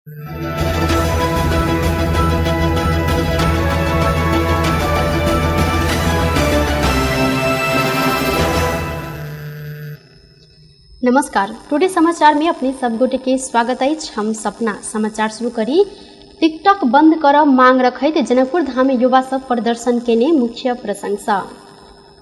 नमस्कार, टुडे समाचार में अपने सब गोटे के स्वागत अछि। हम सपना समाचार शुरू करी। टिकटॉक बंद कर मांग रखैत जनकपुर धाम में युवा सब प्रदर्शन केने मुख्य प्रशंसा।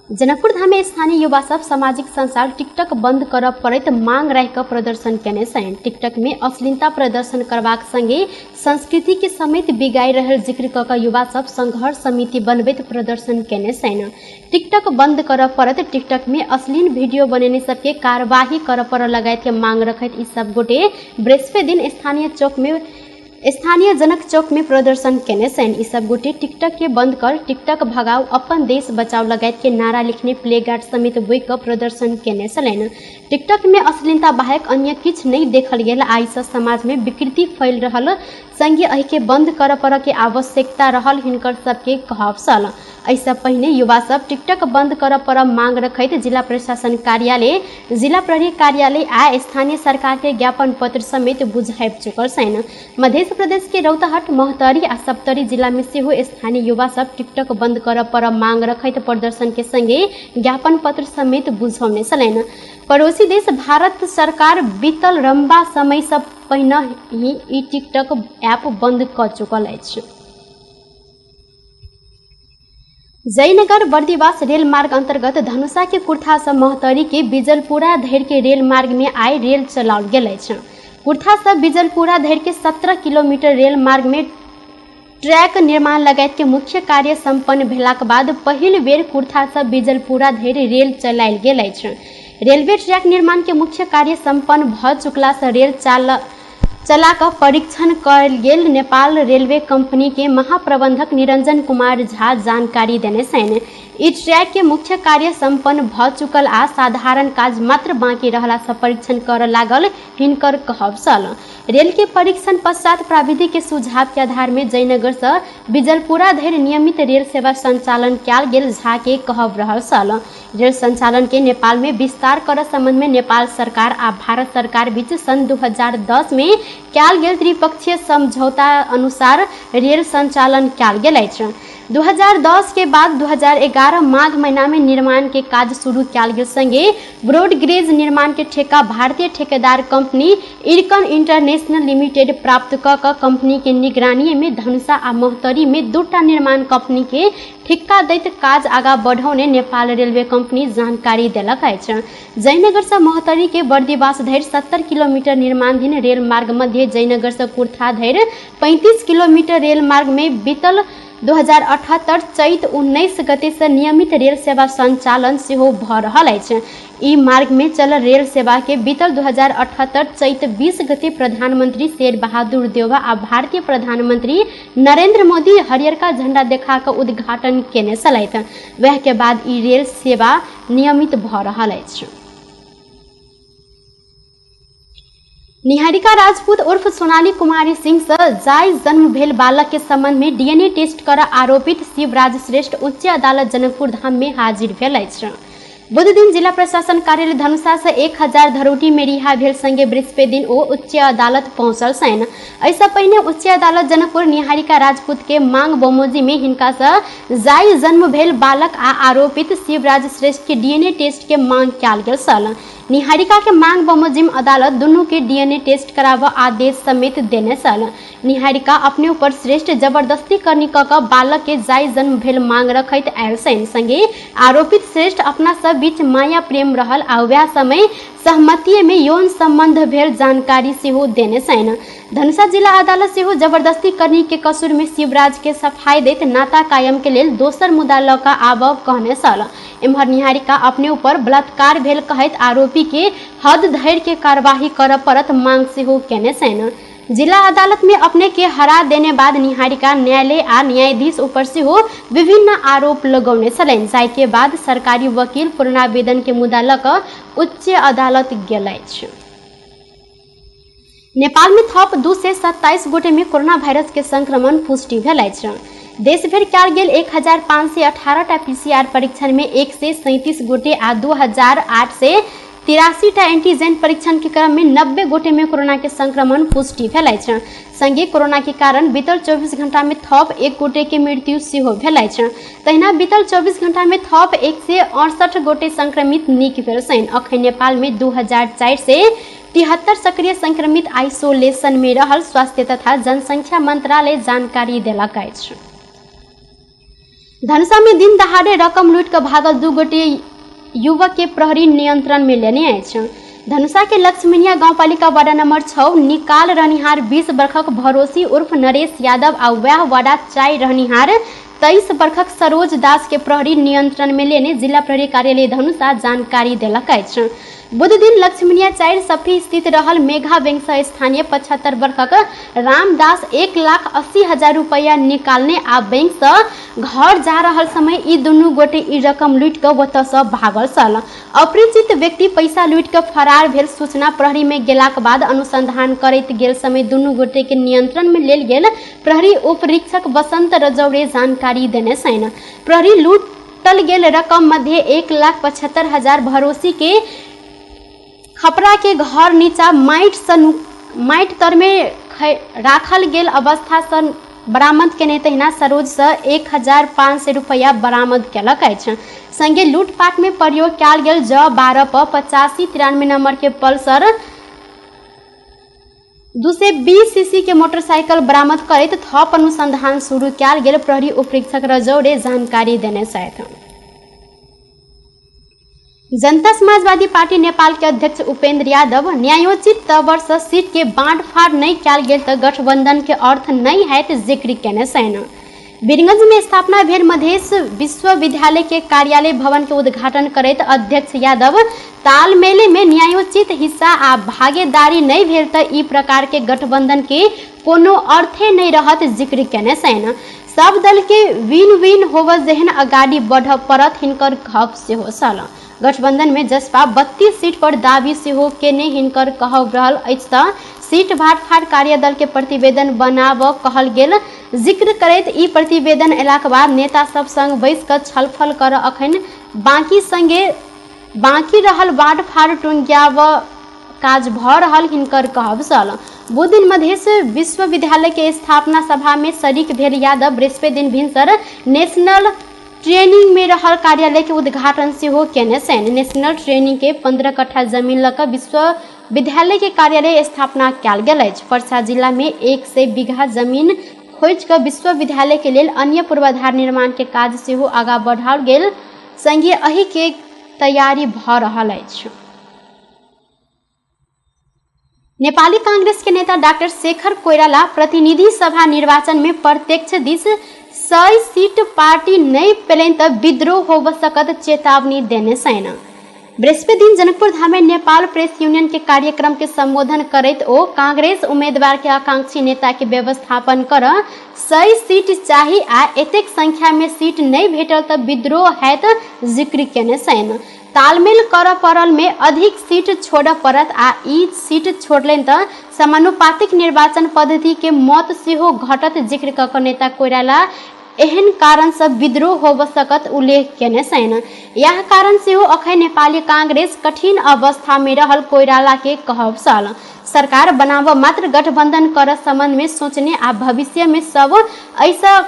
जनकपुर धाम में स्थानीय युवा सब सामाजिक संचार टिकटॉक बंद कर पड़ैत मांग राखि कऽ प्रदर्शन केने छनि। टिकटॉक में अश्लीलता प्रदर्शन करबाक संगे संस्कृति के समेत बिगाड़ि रहल जिक्र कऽ कऽ युवा सब संघर्ष समिति बनबैत प्रदर्शन केने छनि। टिकटॉक बंद करऽ पड़त, टिकटॉक में अश्लील वीडियो बनेने सबके कार्यवाही करऽ पड़ऽ लगायत के मांग रखैत ई सब गोटे बृहस्पति दिन स्थानीय जनक चौक में प्रदर्शन केने छनि। ई सब गोटे टिकटॉक के बंद कर टिकटॉक भगाओ अपन देश बचाओ लगायत के नारा लिखने प्लेगार्ड समेत बोइ कऽ प्रदर्शन केने छलनि। टिकटॉक में अश्लीलता बाहेक अन्य किछु नहि देखल गेल। आइ से समाज में विकृति फैल रहल संगे एहि के बंद करऽ पड़ऽ के आवश्यकता रहल हिनकर सबके कहब छल। एहिसँ पहिने युवा सब टिकटॉक बंद करऽ पड़ऽ मांग रखैत जिला प्रशासन कार्यालय, जिला प्रहरी कार्यालय आ स्थानीय सरकार के ज्ञापन पत्र समेत बुझाबि चुकल छनि। मध्य प्रदेश के रौतहट, महोत्तरी आ सप्तरी जिला में सेहो स्थानीय युवा सब टिकटॉक बंद करऽ पड़ऽ मांग रखैत प्रदर्शन के संगे ज्ञापन पत्र समेत बुझौने छलनि। पड़ोसी देश भारत सरकार बीतल लंबा समय से पहिने ही ई टिकटॉक ऐप बंद कऽ चुकल अछि। जयनगर बर्दिवास रेल मार्ग अंतर्गत धनुषा के कुर्था से महोत्तरी के बिजलपुरा धरि के रेल मार्ग में आइ रेल चलाओल गेल अछि। कुर्था से बिजलपुरा धरि के 17 किलोमीटर रेल मार्ग में ट्रैक निर्माण लगायत के मुख्य कार्य संपन्न भेलाक बाद पहिल बेर कुर्था से बिजलपुरा धरि रेल चलायल गेल अछि। रेलवे ट्रैक निर्माण के मुख्य कार्य संपन्न भऽ चुकला से रेल चला कऽ परीक्षण कयल गेल नेपाल रेलवे कंपनी के महाप्रबंधक निरंजन कुमार झा जानकारी देने छनि। ई ट्रैक के मुख्य कार्य संपन्न भऽ चुकल आ साधारण काज मात्र बाकी रहला से परीक्षण करऽ लागल हिनकर कहब छल। रेल के परीक्षण पश्चात प्राविधिक के सुझाव के आधार में जयनगर से बिजलपुरा धरि नियमित रेल सेवा संचालन कयल गेल झा के कहब रहल छल। रेल संचालन के नेपाल में विस्तार करऽ संबंध में नेपाल सरकार आ भारत सरकार बीच सन् 2010 में कयल गेल त्रिपक्षीय समझौता अनुसार रेल संचालन कयल गेल अछि। 2010 के बाद 2011 माघ महीना में निर्माण के काज शुरू कयल गेल संगे ब्रॉडगेज निर्माण के ठेका भारतीय ठेकेदार कंपनी इरकन इंटरनेशनल लिमिटेड प्राप्त कऽ कऽ कंपनी के निगरानी में धनुषा आ महोत्तरी में दूटा निर्माण कंपनी के ठिक्का दैत काज आगा बढ़ौने नेपाल रेलवे कंपनी जानकारी देलक अछि। जयनगर से महोत्तरी के बर्दिवास धरि 70 किलोमीटर निर्माणाधीन रेल मार्ग मध्य जयनगर से कुर्था धरि 35 किलोमीटर रेल मार्ग में बीतल 2078 चैत 19 गते से नियमित रेल सेवा संचालन सेहो भऽ रहल अछि। ई मार्ग में चलल रेल सेवा के बीतल 2078 चैत 20 गते प्रधानमंत्री शेर बहादुर देउवा आ भारतीय प्रधानमंत्री नरेंद्र मोदी हरियरका झंडा देखा कऽ उद्घाटन केने छलथि। वएह के बाद ई रेल सेवा नियमित भऽ रहल अछि। निहारिका राजपूत उर्फ सोनाली कुमारी सिंह से जायज जन्म भेल बालक के संबंध में डीएनए टेस्ट कर आरोपित शिवराज श्रेष्ठ उच्च अदालत जनकपुर धाम में हाजिर भेल अछि। बुध दिन जिला प्रशासन कार्यालय धनुषा से 1000 धरोटी में रिहा भेल संगे बृहस्पति दिन ओ उच्च अदालत पहुंचल छनि। एहिसँ पहिने उच्च अदालत जनकपुर निहारिका राजपूत के मांग बमोजिम में हिनका से जायज जन्म भेल बालक आ आरोपित शिवराज श्रेष्ठ के डीएनए टेस्ट के मांग कयल गेल छल। निहारिका के मांग बमोजिम अदालत दुनू के डीएनए टेस्ट कराबऽ आदेश समेत देने छल। निहारिका अपने ऊपर श्रेष्ठ जबरदस्ती करनी कऽ कऽ बालक के जायज जन्म भेल मांग रखैत आयल छनि। संगे आरोपित श्रेष्ठ अपना सब बीच माया प्रेम रहल आ वएह समय सहमति में यौन संबंध भेल जानकारी सेहो देने छनि। धनुषा जिला अदालत सेहो जबरदस्ती करनी के कसूर में शिवराज के सफाई दैत नाता कायम के लेल दोसर मुद्दा लऽ कऽ आबऽ कहने छल। एम्हर निहारिका अपने ऊपर बलात्कार भेल कहैत आरोपी के हद धरि के कार्यवाही करऽ पड़त मांग सेहो केने छनि। जिला अदालत में अपने के हरा देने बाद निहारिका न्यायालय आ न्यायाधीश ऊपर सेहो विभिन्न आरोप लगौने छलनि, जाहि के बाद सरकारी वकील पुनरावेदन के मुद्दा लऽ कऽ उच्च अदालत गेल अछि। नेपाल में थप 227 गोटे में कोरोना वायरस के संक्रमण पुष्टि भेल अछि। देश भरि कयल गेल 1518 टा पीसीआर परीक्षण में 137 गोटे आ 2883 83 टा एंटीजन परीक्षण के क्रम में 90 गोटे में कोरोना के संक्रमण पुष्टि भेल अछि। संगे कोरोना के कारण बीतल 24 घंटा में थप 1 गोटे के मृत्यु सेहो भेल अछि। तहिना बीतल 24 घंटा में थप 168 गोटे संक्रमित नीक भेल छनि। अखन नेपाल में 2473 सक्रिय संक्रमित आइसोलेशन में रहल स्वास्थ्य तथा जनसंख्या मंत्रालय जानकारी देलक अछि। धनुषा में दिन दहाड़े रकम लूट कऽ भागल 2 गोटे युवक के प्रहरी नियंत्रण में लेने अछि। धनुषा के लक्ष्मीनिया गाउँपालिका वार्ड नंबर 6 निकाल रहनिहार 20 वर्षक भरोसी उर्फ नरेश यादव आ वैह वार्ड 4 रहनिहार 23 वर्षक सरोज दास के प्रहरी नियंत्रण में लेने जिला प्रहरी कार्यालय धनुषा जानकारी देलक अछि। बुध दिन लक्ष्मीनिया 4 सफी स्थित रहल मेघा बैंक से स्थानीय 75 वर्षक रामदास 1,80,000 रुपया निकालने आ बैंक से घर जा रहल समय ई दुनू गोटे ई रकम लूटि कऽ ओतऽ से भागल छल। अपरिचित व्यक्ति पैसा लूटि कऽ फरार भेल सूचना प्रहरी में गेलाक बाद अनुसंधान करैत गेल समय दुनू गोटे के नियंत्रण में लेल गेल प्रहरी उपरीक्षक बसंत रजौरे जानकारी देने छनि। प्रहरी लूटल गेल रकम मध्य 1,75,000 भरोसी के खपरा के घर नीचा माटि तर में राखल गेल अवस्था से बरामद केने तहिना सरोज से 1,500 रुपया बरामद केलक अछि। संगे लूटपाट में प्रयोग कयल गेल ज 12 प 8593 नंबर के पल्सर 220 सीसी के मोटरसाइकिल बरामद करैत थप अनुसंधान शुरू कयल गेल प्रहरी उपरीक्षक रजौरे जानकारी देने छथि। जनता समाजवादी पार्टी नेपाल के अध्यक्ष उपेंद्र यादव न्यायोचित तौर से सीट के बांटफाड़ नहीं कयल गेल तऽ गठबंधन के अर्थ नहीं हैत जिक्र केने छनि। वीरगंज में स्थापना भेल मधेश विश्वविद्यालय के कार्यालय भवन के उद्घाटन करैत अध्यक्ष यादव तालमेल में न्यायोचित हिस्सा आ भागीदारी नहीं भेल तऽ ई प्रकार के गठबंधन के कोनो अर्थे नहीं रहत जिक्र केने छनि। सब दल के विन विन होव जेहन अगाडि बढ़ पड़त हिनकर कहब सेहो छल। गठबंधन में जसपा 32 सीट पर दावी सेहो केने हिनकर कहब रहल अछि तऽ सीट बांटफाड़ कार्यदल के प्रतिवेदन बनाब कहल गेल जिक्र करैत ई प्रतिवेदन अयलाक बाद नेता सब संग बैस कऽ छलफल कर अखन बाकी संगे बाकी रहल बांटफाड़ टुंग्याब काज भऽ रहल हिनकर कहब छल। बुध दिन मधेश विश्वविद्यालय के स्थापना सभा में शरीक भेल यादव बृहस्पति दिन भिनसर नेशनल ट्रेनिंग में रहल कार्यालय के उद्घाटन सेहो केने छनि। नेशनल ट्रेनिंग के 15 कट्ठा जमीन लऽ कऽ विश्वविद्यालय के कार्यालय स्थापना कयल गेल अछि। पर्सा जिला में 100 बीघा जमीन खोजि कऽ विश्वविद्यालय के लेल अन्य पूर्वाधार निर्माण के काज सेहो आगाँ बढ़ाओल गेल संगे एहि के तैयारी भऽ रहल अछि। नेपाली कांग्रेस के नेता डॉक्टर शेखर कोइराला प्रतिनिधि सभा निर्वाचन में प्रत्यक्ष दिस 100 सीट पार्टी नहीं पेलनि तऽ विद्रोह होब सकत चेतावनी देने छनि। बृहस्पति दिन जनकपुर धाम में नेपाल प्रेस यूनियन के कार्यक्रम के संबोधन करैत ओ कांग्रेस उम्मीदवार के आकांक्षी नेता के व्यवस्थापन कर 100 सीट चाही आ एतेक संख्या में सीट नहीं भेटल तऽ विद्रोह हैत जिक्र केने छनि। तालमेल करऽ पड़ल में अधिक सीट छोड़ऽ पड़त आ ई सीट छोड़लनि तऽ समानुपातिक निर्वाचन पद्धति के मत सेहो घटत जिक्र कऽ कऽ नेता कोइराला एहन कारण से विद्रोह होब सकत उल्लेख केने छनि। यह कारण सेहो अखन नेपाली कांग्रेस कठिन अवस्था में रहल कोइराला के कहब छल। सरकार बनाब मात्र गठबंधन कर संबंध में सोचने आ भविष्य में सब ऐसा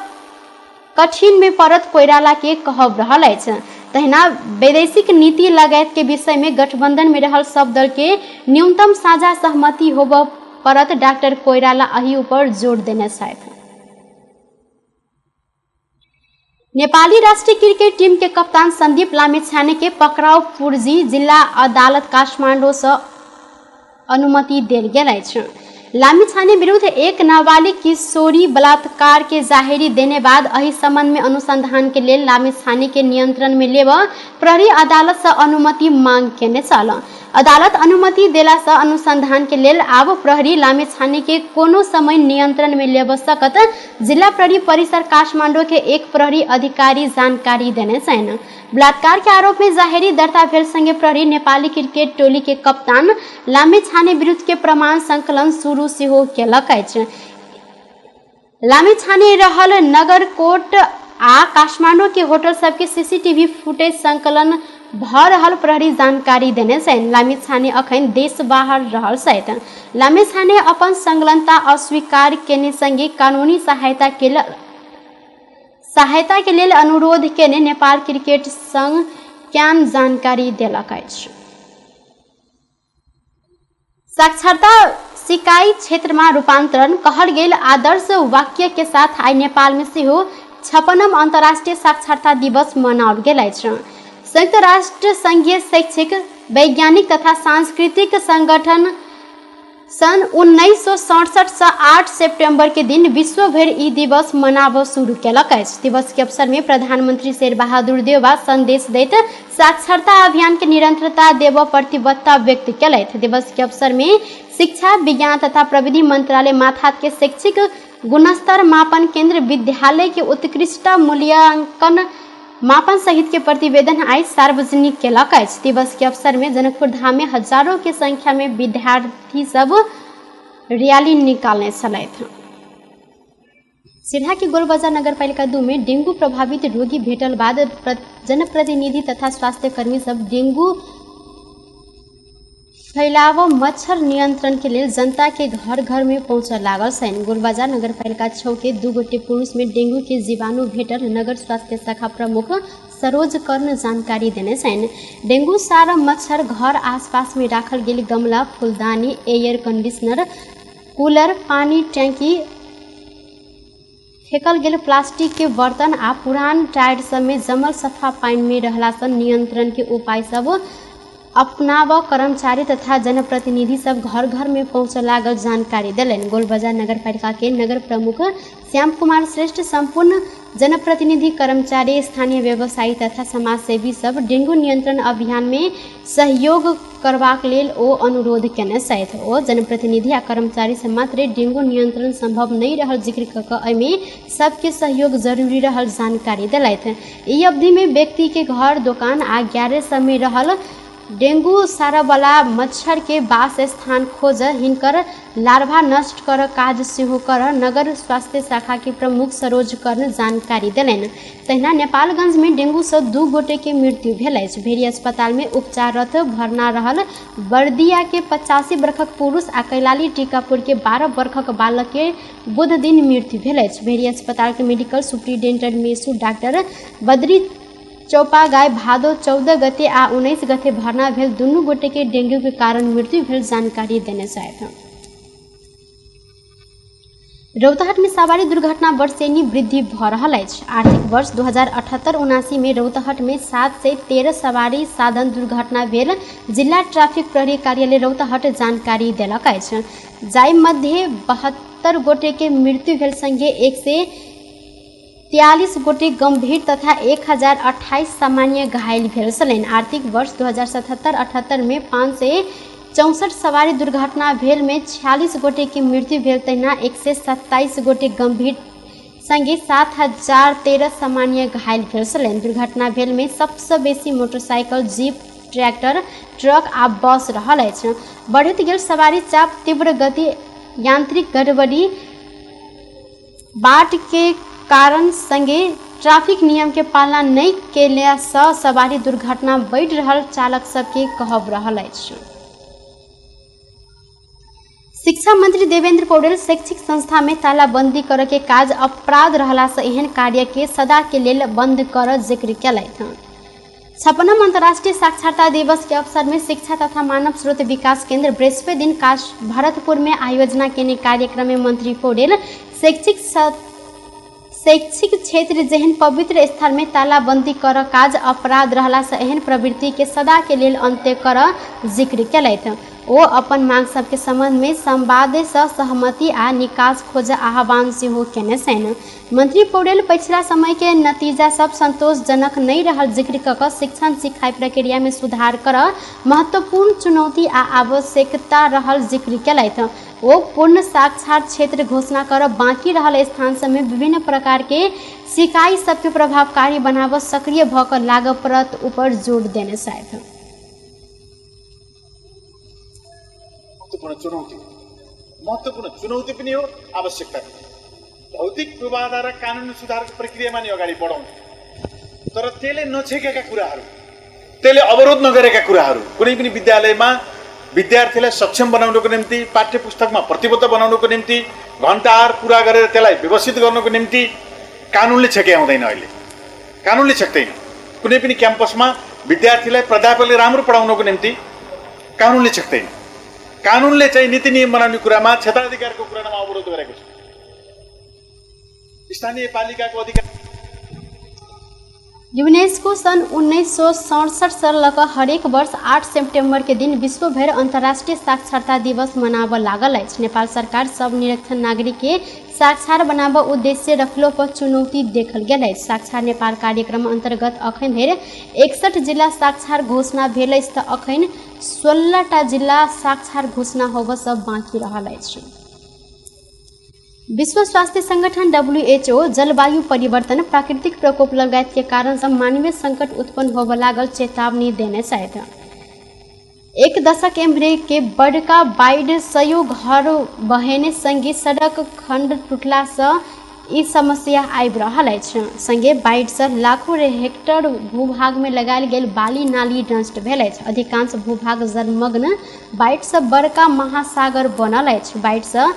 कठिन में पड़त कोइराला के कहब रहल अछि। तहिना वैदेशिक नीति लगायत के विषय में गठबंधन में रहल सब दल के न्यूनतम साझा सहमति होब पड़त डॉक्टर कोइराला एहि ऊपर जोर देने छथि। नेपाली राष्ट्रीय क्रिकेट टीम के कप्तान संदीप लामिछाने के पकड़ाव पूर्जी जिल्ला अदालत काठमाडौँ से अनुमति देल गेल अछि। लामिछाने विरुद्ध एक नाबालिग किशोरी बलात्कार के जाहेरी देने बाद एहि संबंध में अनुसंधान के लेल लामिछाने के नियंत्रण में लेब प्रहरी अदालत से अनुमति मांग केने छल। अदालत अनुमति देला से अनुसंधान के लेल आब प्रहरी लामिछाने के कोनो समय नियंत्रण में लेब सकत जिला प्रहरी परिसर काठमाडौँ के एक प्रहरी अधिकारी जानकारी देने छनि। बलात्कार के आरोप में जाहेरी दर्ता भेल संगे प्रहरी नेपाली क्रिकेट टोली के कप्तान लामिछाने विरुद्ध के प्रमाण संकलन शुरू सेहो केलक अछि। लामिछाने रहल नगरकोट आ काठमाडौँ के होटल सबके सीसीटीवी फुटेज संकलन भ रहल प्रहरी जानकारी देने छनि। लामिछाने अखन देश बाहर रहल छथि। लामिछाने अपन संलग्नता अस्वीकार केने संगे कानूनी सहायता के लेल अनुरोध केने नेपाल क्रिकेट संघ क्यान जानकारी देलक अछि। साक्षरता सिकाई क्षेत्रमा रूपान्तरण कहल गेल आदर्श वाक्य के साथ आइ नेपाल में सेहो 56 अंतर्राष्ट्रीय साक्षरता दिवस मनाओल गेल अछि। संयुक्त राष्ट्र संघीय शैक्षिक, वैज्ञानिक तथा सांस्कृतिक संगठन सन् 1967 से 8 सितंबर के दिन विश्वभरि ई दिवस मनाब शुरू केलक अछि। दिवस के अवसर में प्रधानमंत्री शेरबहादुर देउवा संदेश दैत साक्षरता अभियान के निरंतरता देब प्रतिबद्धता व्यक्त केलथि। दिवस के अवसर में शिक्षा, विज्ञान तथा प्रविधि मंत्रालय माथात के शैक्षिक गुणस्तर मापन केंद्र विद्यालय के उत्कृष्टता मूल्यांकन मापन सहित के प्रतिवेदन आइ सार्वजनिक केलक अछि। दिवस के अवसर में जनकपुर धाम में हजारों के संख्या में विद्यार्थी सब रैली निकालने छलथि। सिरहा के गोलबजार नगरपालिका 2 में डेंगू प्रभावित रोगी भेटल बाद जनप्रतिनिधि तथा स्वास्थ्यकर्मी सब डेंगू फैलाव मच्छर नियंत्रण के लेल जनता के घर घर में पहुंचऽ लागल छनि। गोलबजार नगरपालिका 6 के 2 गोटे पुरुष में डेंगू के जीवाणु भेटल नगर स्वास्थ्य शाखा प्रमुख सरोज कर्ण जानकारी देने छनि। डेंगू सारा मच्छर घर आसपास में राखल गेल गमला, फुलदानी, एयर कंडीशनर, कूलर, पानी टैंकी, फेकल गेल प्लास्टिक के बर्तन आ पुरान टायर सब में जमल सफा पानि में रहला से नियंत्रण के उपाय सब अपनाब कर्मचारी तथा जनप्रतिनिधि सब घर घर में पहुँचऽ लागल जानकारी देलनि। गोलबजार नगरपालिका के नगर प्रमुख श्याम कुमार श्रेष्ठ संपूर्ण जनप्रतिनिधि, कर्मचारी, स्थानीय व्यवसायी तथा समाजसेवी सब डेंगू नियंत्रण अभियान में सहयोग करबाक लेल ओ अनुरोध केने छथि। ओ जनप्रतिनिधि आ कर्मचारी से मात्रे डेंगू नियंत्रण संभव नहीं रहल जिक्र क के एहिमे सबके सहयोग जरूरी रहल जानकारी देलथि। ई अवधि में व्यक्ति के घर, दोकान आ गैरेज सब में रहल डेंगू सारवला मच्छर के वास स्थान खोज हिनकर लार्वा नष्ट कर काज सेहो कर नगर स्वास्थ्य शाखा के प्रमुख सरोज कर्ण जानकारी देलनि। तहिना नेपालगंज में डेंगू से 2 गोटे के मृत्यु भेल अछि। भेरी अस्पताल में उपचाररत भर्ना रहल बर्दिया के 85 वर्षक पुरुष आ कैलाली टीकापुर के 12 वर्षक बालक के बुध दिन मृत्यु भेल अछि। भेरी अस्पताल के मेडिकल सुप्रिंटेंडेंट मेसु डॉक्टर बद्री चौपागाय भादो 14 गते आ 19 गते भर्ना भेल दुनू गोटे के डेंगू के कारण मृत्यु भेल जानकारी देने छथि। रौतहट में सवारी दुर्घटना वर्षेनी वृद्धि भ रहल अछि। आर्थिक वर्ष 2078-79 में रौतहट में 713 सवारी साधन दुर्घटना भेल जिला ट्रैफिक प्रहरी कार्यालय रौतहट जानकारी देलक अछि। जाहि मध्ये 72 गोटे के मृत्यु भेल संगे 143 गोटे गंभीर तथा 1028 सामान्य घायल भेल छलनि। आर्थिक वर्ष 2077-78 में 564 सवारी दुर्घटना भेल में 46 गोटे के मृत्यु भेल तहिना 127 गोटे गंभीर संगे 7013 सामान्य घायल भेल छलनि। दुर्घटना भेल में सबसँ बेसी मोटरसाइकिल, जीप, ट्रैक्टर, ट्रक आ बस रहल अछि। बढ़ैत गेल सवारी चाप, तीव्र गति, यांत्रिक गड़बड़ी, बाट के कारण संगे ट्रैफिक नियम के पालना नहीं केला से सवारी दुर्घटना बढ़ि रहल चालक सबके कहब रहल अछि। शिक्षा मंत्री देवेंद्र पौडेल शैक्षिक संस्था में तालाबंदी करे के काज अपराध रहला से एहन कार्य के सदा के लेल बंद कर जिक्र केलथि। 56 अंतर्राष्ट्रीय साक्षरता दिवस के अवसर में शिक्षा तथा मानव स्रोत विकास केंद्र बृहस्पति दिन भरतपुर में आयोजना केने कार्यक्रम में मंत्री पौडेल शैक्षिक क्षेत्र जेहन पवित्र स्थल में तालाबंदी कर काज अपराध रहला से एहन प्रवृत्ति के सदा के लेल अंत्य कर जिक्र केलथि। ओ अपन मांग सबके संबंध में संवाद से सहमति आ निकास खोज आह्वान सेहो केने छनि। मंत्री पौडेल पछिला समय के नतीजा सब संतोषजनक नहीं रहल जिक्र क के शिक्षण सिखाई प्रक्रिया में सुधार कर महत्वपूर्ण चुनौती आ आवश्यकता रहल जिक्र केलथि। ओ पूर्ण साक्षर क्षेत्र घोषणा कर बाकी रहल स्थान सब में विभिन्न प्रकार के सिकाई सबके प्रभावकारी बनाब सक्रिय भ क लागऽ पड़त ऊपर जोर देने छथि। महत्वपूर्ण चुनौती पनि हो, आवश्यकता पनि। भौतिक पूर्वाधार र कानुनी सुधारको प्रक्रियामा नि अगाडि बढाउनु, तर त्यसले नछेकेका कुराहरू, त्यसले अवरोध नगरेका कुराहरू कुनै पनि विद्यालयमा विद्यार्थीलाई सक्षम बनाउनको निम्ति, पाठ्य पुस्तकमा प्रतिबद्ध बनाउनको निम्ति, घन्टाहार पुरा गरेर त्यसलाई व्यवस्थित गर्नको निम्ति कानुनले छेके आउँदैन। अहिले कानुनले छेक्दैन। कुनै पनि क्याम्पसमा विद्यार्थीलाई प्राध्यापकले राम्रो पढाउनको निम्ति कानुनले छेक्दैन। कानुनले चाहिँ नीति नियम बनाउने कुरामा क्षेत्राधिकारको कुरामा अवरोध गरेको छ। स्थानीय पालिकाको अधिकार। यूनेस्को सन् 1967 से लऽ कऽ हरेक वर्ष 8 सेप्टेम्बर के दिन विश्वभरि अंतर्राष्ट्रीय साक्षरता दिवस मनाबऽ लागल अछि। नेपाल सरकार सब निरीक्षण नागरिक के साक्षर बनाबऽ उद्देश्य रखलो पर चुनौती देखल गेल अछि। साक्षर नेपाल कार्यक्रम अंतर्गत अखन धरि 61 जिला साक्षर घोषणा भेल अछि तऽ अखन 16टा जिला साक्षर घोषणा होबऽ सब बाँकी रहल अछि। विश्व स्वास्थ्य संगठन WHO जलवायु परिवर्तन, प्राकृतिक प्रकोप लगायत के कारण से मानवीय संकट उत्पन्न होबऽ लागल चेतावनी देने छथि। एक दशक एम्हरे के बड़का बाढ़ि सयो घर बहेने संगे सड़क खंड टूटला से ई समस्या आबि रहल अछि। संगे बाढ़ि से लाखों हेक्टेयर भूभाग में लगायल गेल बाली नाली नष्ट भेल अछि। अधिकांश भूभाग जलमग्न बाढ़ि से बड़का महासागर बनल अछि। बाढ़ि से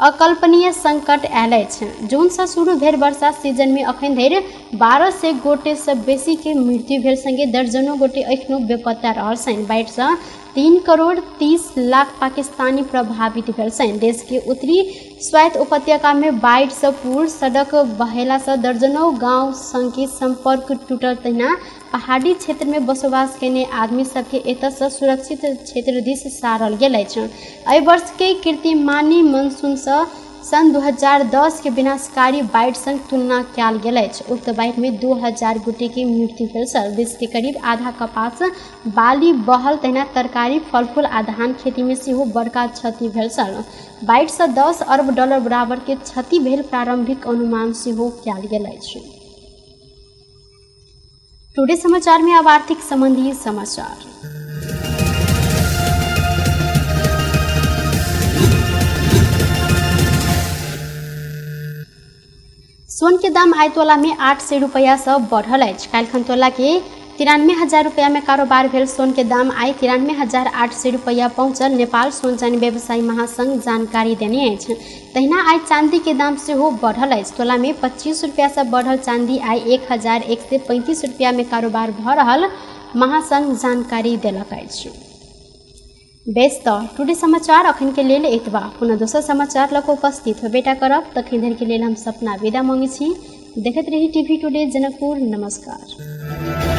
अकल्पनीय संकट आयल अछि। जून से शुरू भेल वर्षा सीजन में अखन धरि 1200 गोटे से बेसी के मृत्यु भेल संगे दर्जनों गोटे एखनो बेपत्ता रहल छनि। बाढ़ि से 3 करोड़ 30 लाख पाकिस्तानी प्रभावित भेल छनि। देश के उत्तरी स्वायत्त उपत्यका में बाढ़ि से पुल सड़क बहेला से दर्जनों गांव संग संपर्क टूटल। तहिना पहाड़ी क्षेत्र में बसोबास केने आदमी सबके एतय से सुरक्षित क्षेत्र दिस सारल गेल अछि। एहि वर्ष के कीर्तिमानी मानसून से सन् 2010 के विनाशकारी बाढ़ि संग तुलना कयल गेल अछि। उक्त बाढ़ि में 2000 गोटे के मृत्यु भेल छल। देश के करीब आधा कपास बाली बहल तहिना तरकारी, फलफूल आ धान खेती में सेहो बड़का क्षति भेल छल। बाढ़ि से 10 अरब डॉलर बराबर के क्षति भेल प्रारंभिक अनुमान सेहो कयल गेल अछि। टुडे समाचार में अब आर्थिक संबंधी समाचार। सोन के दाम आइ तोला में 800 रुपया से बढ़ल अछि। काल्हिखन तोला के 93,000 रुपया में कारोबार भेल सोन के दाम आइ 93,800 रुपया पहुंचल नेपाल सोन चानी व्यवसायी महासंघ जानकारी देने अछि। तहिना आइ चांदी के दाम सेहो बढ़ल अछि। तोला में 25 रुपया से बढ़ल चांदी आइ 1,135 रुपया में कारोबार भऽ रहल महासंघ जानकारी देलक अछि। बेस तऽ टुडे समाचार अखन के लेल एतबा। पुनः दोसर समाचार लऽ कऽ उपस्थित होबेटा करब। तखन धरि के लेल हम सपना विदा मांगै छी। देखैत रही टीवी टुडे जनकपुर। नमस्कार।